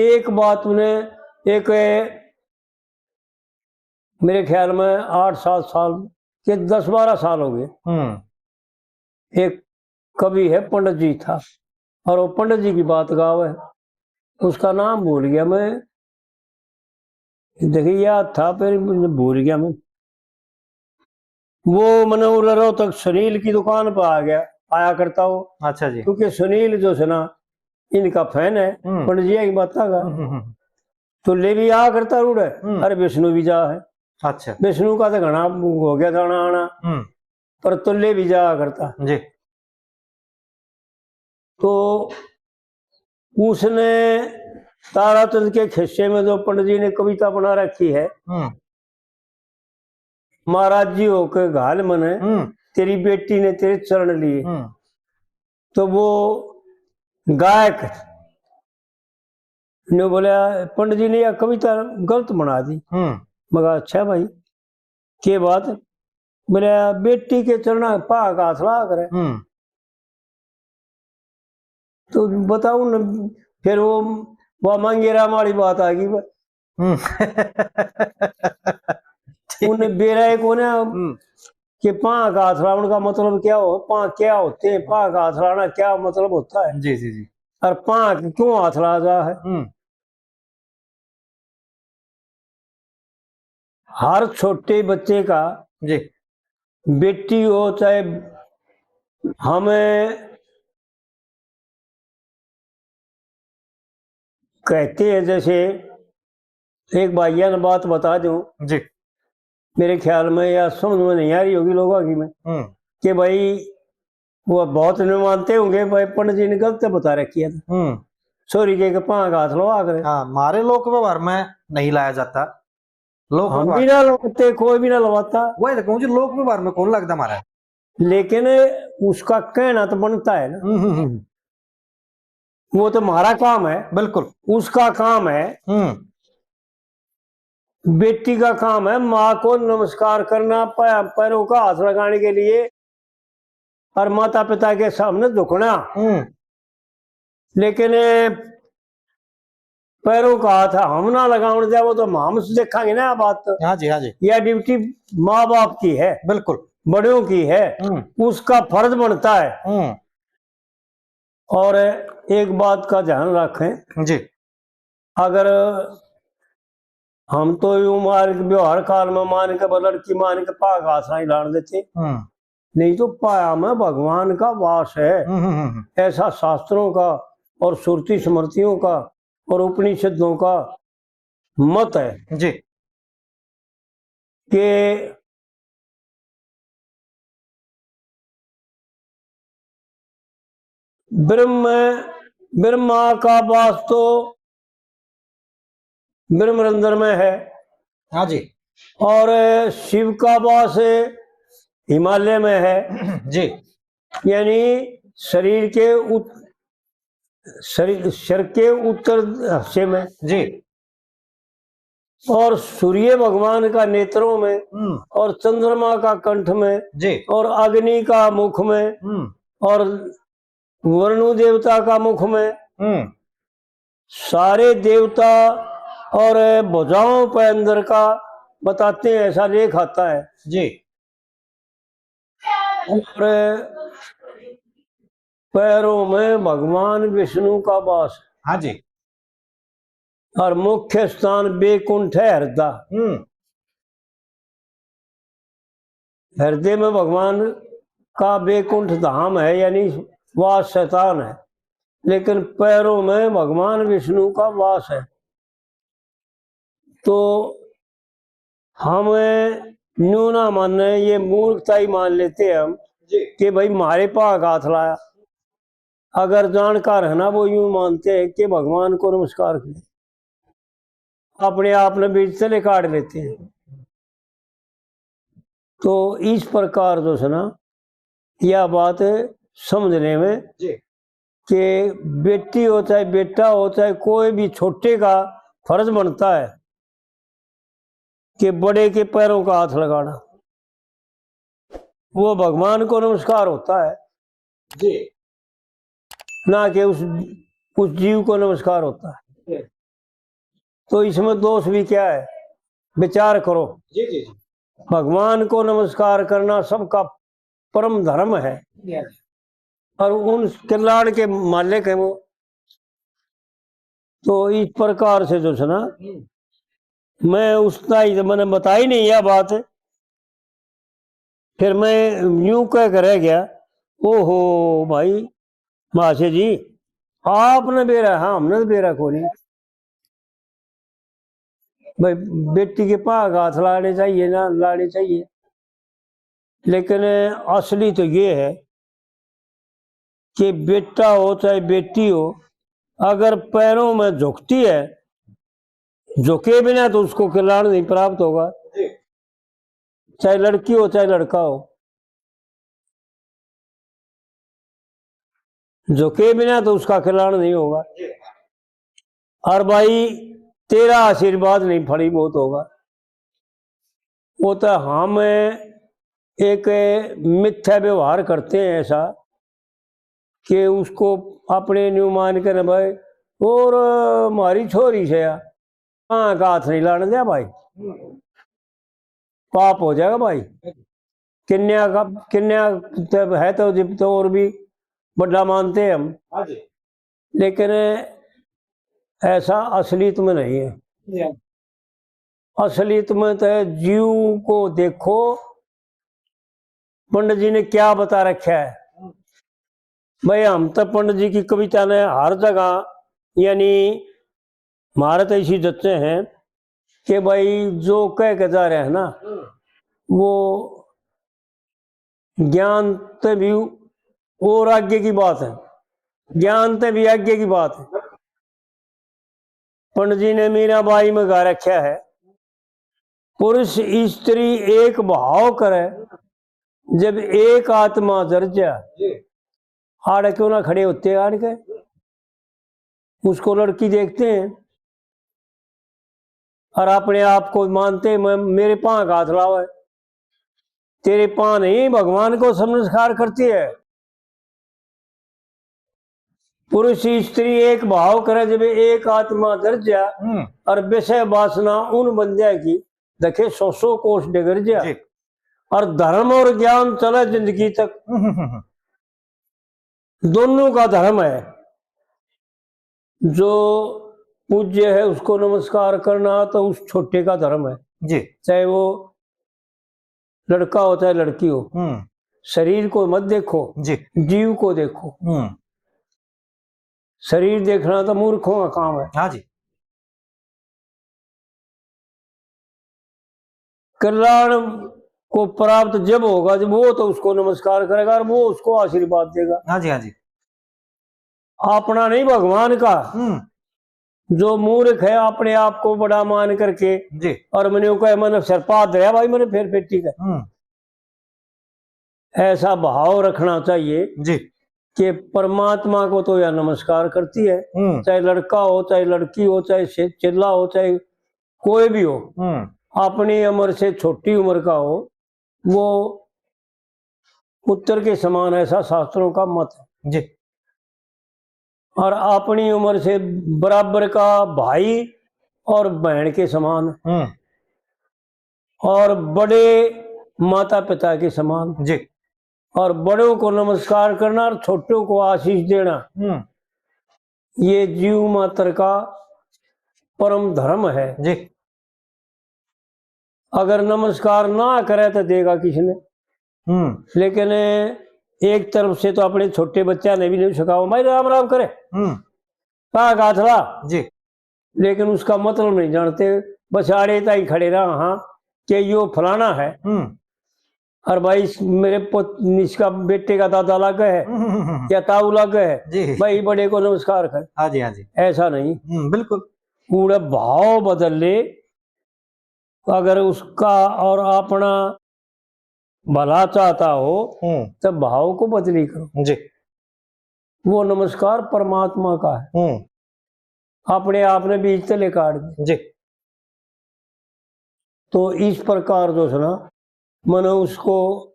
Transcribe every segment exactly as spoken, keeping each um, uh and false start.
एक बात उन्हें, एक, मेरे ख्याल में आठ सात साल के, दस बारह साल हो गए। हम्म। एक कवि है, पंडित जी था, और वो पंडित जी की बात गावे, उसका नाम भूल गया मैं। देखिए, याद था, फिर भूल गया मैं। वो मने उरे रोहतक सुनील की दुकान पर आ गया, आया करता हो। अच्छा जी। क्योंकि सुनील जो है ना, इनका फैन है, हम्म। पंडित जी की बात का। हम्म, हम्म, हम्म। तो ले भी आ करता रूढ़ है, हम्म। अरे विष्णु भी जा है। अच्छा। विष्णु का तो घना हो गया जाना आना, हम्म। पर तो ले भी जा करता। जी। तो उसने ताराचंद के खिस्से में जो पंडित जी ने कविता बना रखी है, हम्म। महाराज जी होके घाल मने, हम्म। तेरी बेटी ने तेरे चरण लिए। हम्म। तो वो गायक ने बोला, "पंडित जी ने यह कविता गलत बना दी।" हम्म। मगर, "अच्छा भाई, के बात?" बोले, "बेटी के चरणा पा का हाथ ला करे।" हम्म। तो बताओ न, फिर वो, वो मांगे राम वाली बात आ गई। हम्म। उन्हें बेरा एक होना हम्म। कि पां का हाथ लाने का मतलब क्या हो, पां क्या होते हैं, पां का हाथ लाना क्या मतलब होता है, जी, जी, जी। और पां के क्यों हाथ ला जा है। हम्म। हर छोटे बच्चे का, जी। बेटी हो चाहे, हमें कहते हैं, जैसे एक भाइया ने बात बता दूं, जी। मेरे ख्याल में या समझ में नहीं आ रही होगी लोगों की में, हम्म। कि भाई वो बहुत नहीं मानते होंगे, भाई पंडित जी ने गलत बता रखी है। हम्म। छोरी के, के पां का हाथ लवा करे। हाँ, हमारे लोक व्यवहार में नहीं लाया जाता। लोक हम व्यवहार भी ना लवाते, कोई भी ना लवाता। वही तो कहूँ जी, लोक व्यवहार में कौन लगता हमारा? लेकिन उसका कहना तो बनता है ना। हम्म, हम्म, हम्म। वो तो हमारा काम है, बिल्कुल। उसका काम है, हम्म। बेटी का काम है माँ को नमस्कार करना, पै-, पैरों का हाथ लगाने के लिए और माता पिता के सामने झुकना। हम्म। लेकिन पैरों का हाथ हम ना लगावन जाए, वो तो हम से देखांगे ना बात। हाँ जी, हाँ जी। यह ड्यूटी माँ बाप की है, बिल्कुल। बड़ों की है, हम्म। उसका फर्ज बनता है। हम्म। और एक बात का ध्यान रखें जी। अगर हम तो यूं मान के व्यवहार काल में मान के, लड़की मान के पाग आसरा ही लान देते, हम्म। नहीं तो पाया में भगवान का वास है। हम्म, हम्म, हम्म। ऐसा शास्त्रों का और श्रुति स्मृतियों का और उपनिषदों का मत है जी। कि ब्रह्म, ब्रह्मा का वास तो ब्रह्मरंध्र में है। हाँ जी। और शिव का वास हिमालय में है। जी। यानी शरीर के उत-, शरीर, सिर के उत्तर हिस्से में। जी। और सूर्य भगवान का नेत्रों में, हम्म। और चंद्रमा का कंठ में, जी। और अग्नि का मुख में, हम्म। और वरुण देवता का मुख में, हम्म। सारे देवता और भुजाओं पे अंदर का बताते हैं, ऐसा लेख आता है। जी। और पैरों में भगवान विष्णु का वास। हाँ जी। और मुख्य स्थान बैकुंठ है, हृदय। हम्म। हृदय में भगवान का बैकुंठ धाम है, यानी वास स्थान है, लेकिन पैरों में भगवान विष्णु का वास है। तो हम न्यू ना माने, ये मूर्खता ही मान लेते हैं हम जी। कि भाई, म्हारे पाक हाथ लाया। अगर जानकार है ना, वो यूं मानते हैं कि भगवान को नमस्कार किया, अपने आप ने बीच से ले काट लेते हैं। तो इस प्रकार जो है ना, यह बात समझने में जी। कि बेटी हो चाहे बेटा हो, चाहे कोई भी छोटे का फर्ज बनता है कि बड़े के पैरों का हाथ लगाना, वो भगवान को नमस्कार होता है जी। ना कि उस, उस जीव को नमस्कार होता है। जी। तो इसमें दोष भी क्या है? विचार करो। जी, जी, जी। भगवान को नमस्कार करना सबका परम धर्म है। जी, हाँ जी। और उन किल्लाण के मालिक हैं वो। तो इस प्रकार से जो है ना, हम्म। मैं उस ताई तो मैंने बताई नहीं यह बात, फिर मैं यूं कह कर रह गया, "ओहो भाई महाशय जी, आपने बेरा, हाँ, हमने तो बेरा को नहीं।" भाई, बेटी के पाँव का हाथ लाने चाहिए ना, लाने चाहिए, लेकिन असली तो ये है कि बेटा हो चाहे बेटी हो, अगर पैरों में झुकती है, झुके बिना तो उसको कल्याण नहीं प्राप्त होगा। जी। चाहे लड़की हो चाहे लड़का हो, झुके बिना तो उसका कल्याण नहीं होगा। जी। और भाई, तेरा आशीर्वाद नहीं फलीभूत होगा। वो तो हम एक मिथ्या व्यवहार करते हैं ऐसा कि उसको अपने न्यू मान के ना भाई, और हमारी छोरी से या, हाँ, का हाथ नहीं लाने दिया भाई, पाप हो जाएगा भाई। कन्या का, कन्या तो है तो जिब तो और भी बड़ा मानते हैं हम। हाँ जी। लेकिन ऐसा असलियत में नहीं है। जी हाँ। असलियत में तो जीव को देखो, पंडित जी ने क्या बता रखा है। भाई, हम तो पंडित जी की कविता ने हर जगह, यानी म्हारे तो इसी जच्चे हैं कि भाई, जो कह के जा रहे हैं ना, हम्म। वो ज्ञान ते भी और आगे की बात है, ज्ञान ते भी आगे की बात है। पंडित जी ने मीराबाई में गा रखा है, "पुरुष स्त्री एक भाव करे, जब एक आत्मा जर्जा।" आड़े क्यों ना खड़े होते आड़ के, उसको लड़की देखते हैं और अपने आप को मानते हैं, "मैं, मेरे पाँव का हाथ लावे, तेरे पाँव नहीं, भगवान को नमस्कार करती है।" पुरुष स्त्री एक भाव करे, जब एक आत्मा दर्जा, हम्म। और विषय वासना उन बंध्या की, देखे सौ सौ कोस डगर जा। जी। और धर्म और ज्ञान चले जिंदगी तक। हम्म, हम्म, हम्म। दोनों का धर्म है। जो पूज्य है उसको नमस्कार करना तो उस छोटे का धर्म है। जी। चाहे वो लड़का हो चाहे लड़की हो, हम्म। शरीर को मत देखो, जी। जीव को देखो। हम्म। शरीर देखना तो मूर्खों का काम है। हाँ जी। कल्याण को प्राप्त जब होगा, जब वो तो उसको नमस्कार करेगा और वो उसको आशीर्वाद देगा। हाँ जी, हाँ जी। अपना नहीं, भगवान का। हम्म। जो मूर्ख है, अपने आप को बड़ा मान करके, जी। और मैंने कहा, "मैंने सिर पाद रहा भाई, मैंने फिर पेटी का।" हम्म। ऐसा भाव रखना चाहिए, जी। कि परमात्मा को तो यह नमस्कार करती है, हम्म। चाहे लड़का हो, चाहे लड़की हो, चाहे से-, चेला हो, चाहे कोई भी हो, हम्म। अपनी उम्र से छोटी उम्र का हो, वो पुत्र के समान, ऐसा शास्त्रों का मत है। जी। और अपनी उम्र से बराबर का भाई और बहन के समान, हम्म। और बड़े माता पिता के समान, जी। और बड़ों को नमस्कार करना और छोटों को आशीष देना, हम्म। ये जीव मात्र का परम धर्म है। जी। अगर नमस्कार ना करे तो देगा किसने? हम्म। लेकिन एक तरफ से तो अपने छोटे बच्चा ने भी नहीं सिखाओ, "भाई राम राम करे, हम्म। कहा गाथला।" जी। लेकिन उसका मतलब नहीं जानते, बस आड़े ताई खड़े रहा, हाँ, कि यो फलाना है। हम्म। और भाई, इस, मेरे पुत, इसका बेटे का दादा लागे है, हम्म, हम्म, हम्म। या ताऊ लागे है, जी। भाई, बड़े को नमस्कार कर। हाँ जी, हाँ जी। ऐसा नहीं। हम्म, बिल्कुल। पूरे भाव बदल ले, अगर उसका और अपना भला चाहता हो, हम्म। तो भाव को बदली करो। जी। वो नमस्कार परमात्मा का है। हम्म। अपने आप ने बीच तले काट दे। जी। तो इस प्रकार जो है ना, मैंने उसको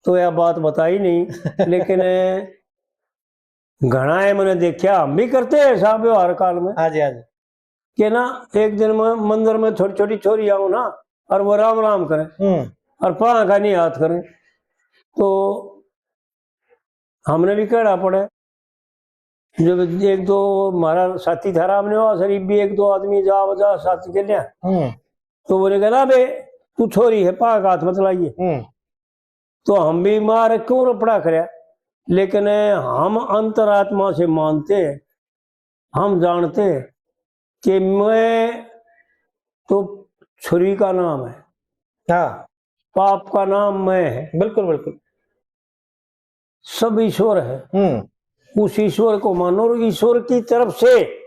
तो यह बात बताई नहीं, लेकिन घणा है मैंने देखा, हम भी करते हैं ऐसा व्यवहार काल में। हाँ जी, हाँ जी। कि ना, एक दिन मैं मंदिर में छोटी छोटी छोरी आऊं ना, और वो राम राम करें, हम्म। और पाँव का नहीं हाथ करें। तो हमने भी कहना पड़े। जब एक दो हमारा साथी था राम निवास शरीफ भी, एक दो आदमी जा वजा साथ के लिया, हम्म। तो वो कहना, बे, तू छोरी है, पाँव का हाथ मत लाइए। हम्म। तो हम भी मार क्यों रपड़ा करया, लेकिन हम अंतरात्मा से मानते, हम जानते कि मैं तो छुरी का नाम है, हाँ। पाप का नाम मैं है। बिल्कुल, बिल्कुल। सब ईश्वर है। हम्म। उस ईश्वर को मानो और ईश्वर की तरफ से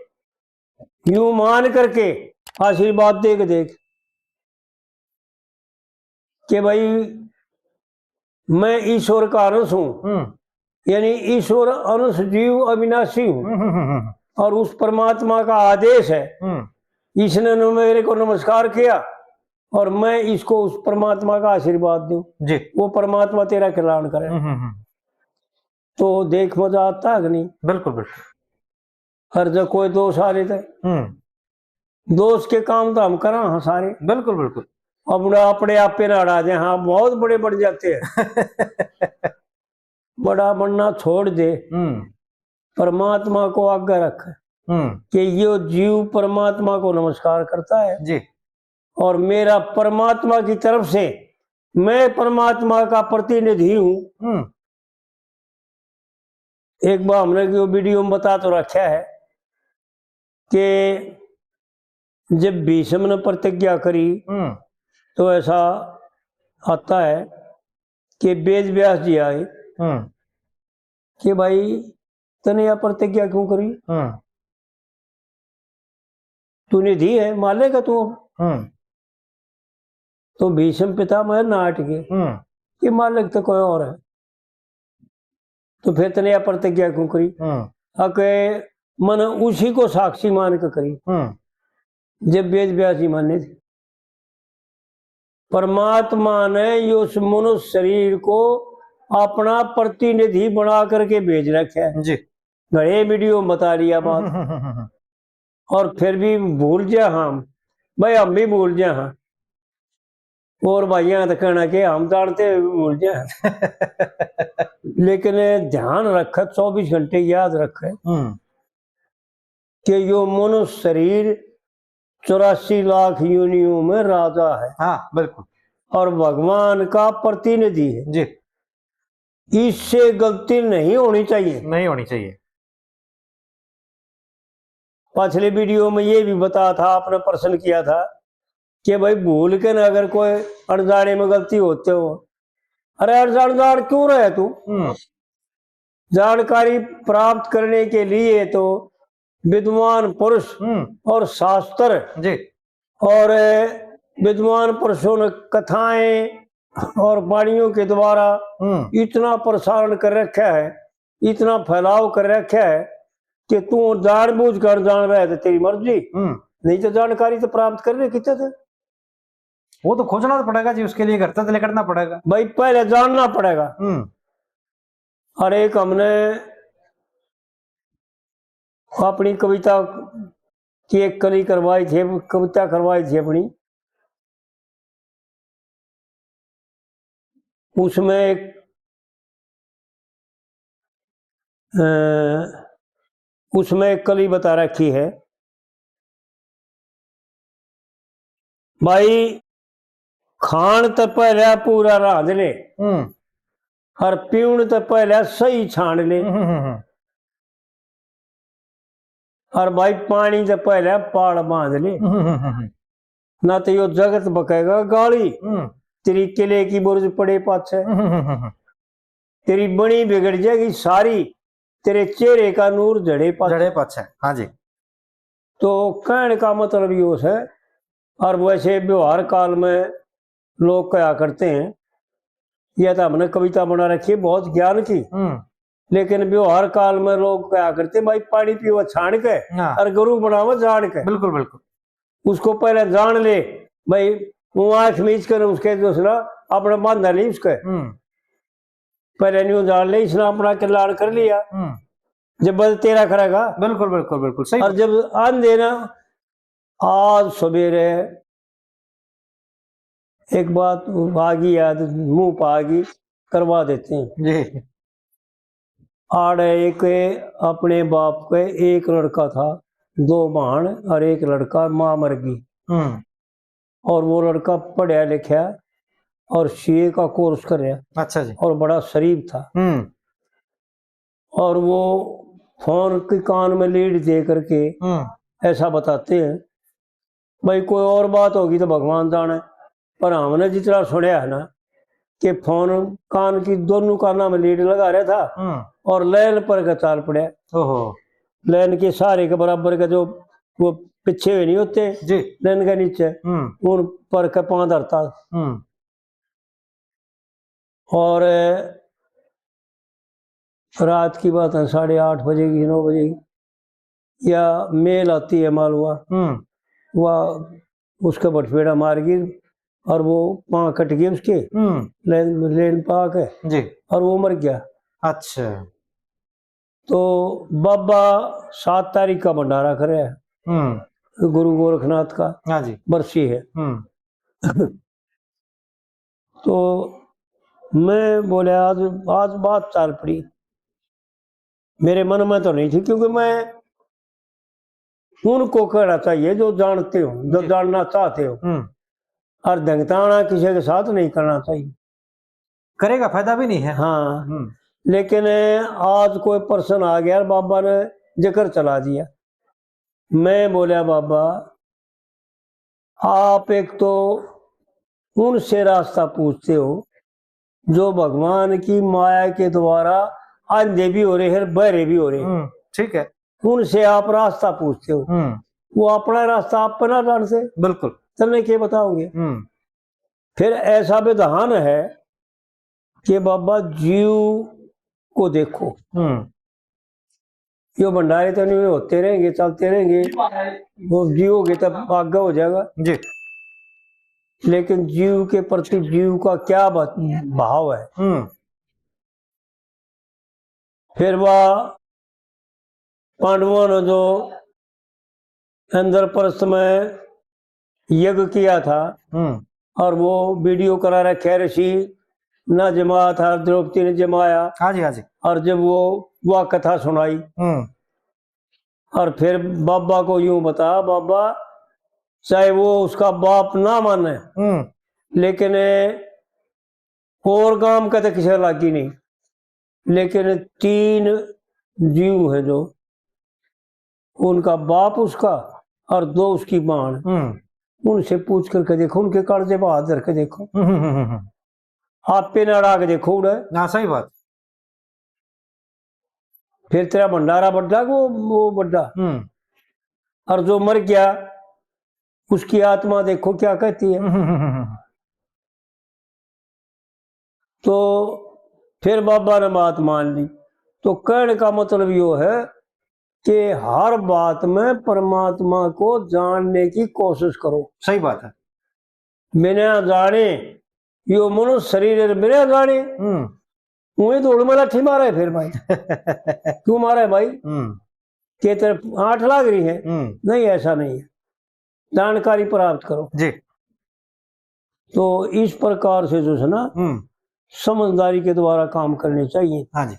यूं मान करके आशीर्वाद दे के देख कि भाई, मैं ईश्वर का अंश हूं, हम्म। यानी ईश्वर अंश जीव अविनाशी हूं, हम्म, हम्म, हम्म। और उस परमात्मा का आदेश है, हम्म। इसने न-, मेरे को नमस्कार किया और मैं इसको उस परमात्मा का आशीर्वाद दूं, जी। वो परमात्मा तेरा कल्याण करे। हम्म, हम्म, हम्म। तो देख, मजा आता है कि नहीं? बिल्कुल, बिल्कुल। हर जगह कोई दोष आ रहे थे, हम्म। दोष के काम तो हम करा हाँ सारे। बिल्कुल, बिल्कुल। अपने, अपने आपे ना अड़ा दे, हाँ, बहुत बड़े बन जाते हैं। बड़ा बनना छोड़ दे, हम्म। परमात्मा को आगे रख, हम्म। कि यो जीव परमात्मा को नमस्कार करता है, जी। और मेरा परमात्मा की तरफ से, मैं परमात्मा का प्रतिनिधि हूं। हम्म। एक बार हमने जो वीडियो में बता तो रखा है कि जब भीष्म ने प्रतिज्ञा करी, हम्म। तो ऐसा आता है कि वेद व्यास जी आए, हम्म। कि भाई, तने यह प्रतिज्ञा क्यों करी? हम्म। तूने दी है, मालेगा तू? हम्म। तो भीष्म पितामह नाट के, हम्म। कि मालिक तो कोई और है, तो फिर तने यह प्रतिज्ञा क्यों करी? हम्म। अके मन उसी को साक्षी मान के करी, हम्म। जब वेद व्यास जी माने थे। परमात्मा ने उस मनुष्य शरीर को अपना प्रतिनिधि बना करके भेज रखा है। जी। घणे वीडियो में बता लिया बात। और फिर भी भूल जा हम, भाई, हम भी भूल जा हाँ। और भाइयां तो कहना कि हम जानते हुए भी भूल जा। लेकिन ध्यान रखे, चौबीस घंटे याद रखे हम्म। कि यो मनुष्य शरीर चौरासी लाख योनियों में राजा है। हाँ, बिल्कुल। और भगवान का प्रतिनिधि है। जी। इससे गलती नहीं होनी चाहिए। नहीं होनी चाहिए। पिछले वीडियो में ये भी बताया था, आपने प्रश्न किया था कि भाई, भूल के ना अगर कोई अनजाने में गलती होते हो, अरे, अनजान जान क्यों रहे तू? हम्म। जानकारी प्राप्त करने के लिए तो विद्वान पुरुष हम्म। और शास्त्र जी। और विद्वान पुरुषों ने कथाएं और वाणियों के द्वारा हम्म। इतना प्रसारण कर रखा है, इतना फैलाव कर रखा है कि तू जानबूझ कर जान रहा है तो तेरी मर्जी, हम्म। नहीं तो जानकारी तो प्राप्त करने कितने थे। वो तो खोजना तो पड़ेगा जी, उसके लिए घर से तो निकलना पड़ेगा। भाई, पहले जानना पड़ेगा। हम्म। और एक हमने अपनी कविता की एक कली करवाई थी, कविता करवाई थी अपनी, उसमें एक, अ, उसमें एक कली बता रखी है, भाई, खाण तै पहले पूरा रांध ले, हम्म। और पीण तै पहले सही छान ले, हम्म, हम्म, हम्म। और भाई, पानी तै पहले पाल बांध ले, हम्म, हम्म, हम्म। ना तो यो जगत बकेगा गाली, हम्म। तेरी किले की बुर्ज पड़े पाछे, हम्म, हम्म, हम्म, हम्म। तेरी बनी बिगड़ जाएगी सारी, तेरे चेहरे का नूर झड़े पाछे। झड़े पाछे, हाँ जी। तो कहने का मतलब यो है, और वैसे व्यवहार काल में लोग कहा करते हैं, यह तो हमने कविता बना रखी है बहुत ज्ञान की, हम्म। लेकिन व्यवहार काल में लोग कहा करते हैं, भाई, पानी पीवा छान के हाँ। और गुरु बनावा जान के। बिल्कुल, बिल्कुल। उसको पहले जान ले, भाई, वो आंख मीच कर उसके जो है ना, अपना बांधा नहीं उसके। हम्म। पहले न्यू जान ले, इसने अपना कल्याण कर लिया। हम्म। जब बल तेरा करेगा। बिल्कुल, बिल्कुल, बिल्कुल, सही। और जब आन देना, आज सवेरे एक बात आ गई याद, मुंह पा गई, करवा देते हैं। जी। आड़े एक अपने बाप के एक लड़का था, दो बहन और एक लड़का, माँ मर गई। हम्म। और वो लड़का पढ़या लिखया और सीए का कोर्स कर रहा। अच्छा जी। और बड़ा शरीफ था। हम्म। और वो फोन के कान में लीड दे करके हम्म। ऐसा बताते हैं, भाई, कोई और बात होगी तो भगवान जाने, पर हमने जितना सुनया है ना, कि फोन कान की दोनों काना में लीड लगा रहा था हम्म। और लाइन पर के चाल पड़ा। ओहो। लाइन के सहारे के बराबर के जो वो पीछे हुए नहीं होते, जी। लाइन के नीचे, हम्म। उन पर के पाँव धरता। हम्म। और रात की बात है, साढ़े आठ बजे की, नौ बजे की, या मेल आती है मालवा, हम्म। वह उसके बटफेड़ा मार गई और वो पाँव कट गए उसके, हम्म। लेन, लेन पा के, जी। और वो मर गया। अच्छा। तो बाबा सात तारीख का भंडारा करे है, हम्म। गुरु गोरखनाथ का, हाँ जी। बरसी है। हम्म। तो मैं बोले, आज, आज बात चाल पड़ी, मेरे मन में तो नहीं थी, क्योंकि मैं उनको कहना चाहिए जो जानते हो, जो जी। जानना चाहते हो। हम्म। और धंगताना किसी के साथ नहीं करना चाहिए। करेगा, फायदा भी नहीं है। हाँ। हम्म। लेकिन आज कोई पर्सन आ गया और बाबा ने जिक्र चला दिया। मैं बोला, बाबा, आप एक तो उनसे रास्ता पूछते हो जो भगवान की माया के द्वारा आंधे भी हो रहे हैं, बहरे भी हो रहे हैं। हम्म, ठीक है। उनसे आप रास्ता पूछते हो, हम्म। वो अपना रास्ता आप पे ना जानते, बिल्कुल। तन्ने के बताओगे? हम्म। फिर ऐसा विधान है कि बाबा, जीव को देखो। हम्म। यो भंडारे तो नहीं होते रहेंगे, चलते रहेंगे, वो जीव के तब आगे हो जाएगा। जी। लेकिन जीव के प्रति जीव का क्या बा-, भाव है? हम्म। फिर वह पांडवों ने जो इंद्रप्रस्थ में यज्ञ किया था हम्म। और वो वीडियो करा रखे ऋषि ना जमाया था, द्रौपदी ने जमाया। हाँ जी, हाँ जी। और जब वो, वह कथा सुनाई हम्म। और फिर बाबा को यूं बता, बाबा, चाहे वो उसका बाप ना माने, हम्म। लेकिन और गांव का तो किसी लागी नहीं, लेकिन तीन जीव हैं जो उनका बाप उसका और दो उसकी बहन, हम्म। उनसे पूछ करके देखो, उनके कालजे पर हाथ धर के देखो, हम्म, हम्म, हम्म, हम्म। आप पे ना अड़ा के देखो उड़े। ना, सही बात। फिर तेरा भंडारा बड्डा कि वो, वो बड्डा? हम्म। और जो मर गया, उसकी आत्मा देखो क्या कहती है। हम्म, हम्म, हम्म, हम्म। तो फिर बाबा ने बात मान ली। तो कहने का मतलब यो है कि हर बात में परमात्मा को जानने की कोशिश करो। सही बात है। बिना जाने यो मनुष्य शरीर है, बिना जाने हम्म। उहे धूल में लाठी मारे फिर भाई। क्यों मारे भाई? हम्म। के तेरे आठ लाग रही है? हम्म। नहीं, ऐसा नहीं है, जानकारी प्राप्त करो। जी। तो इस प्रकार से जो है ना, हम्म। समझदारी के द्वारा काम करने चाहिए। हाँ जी।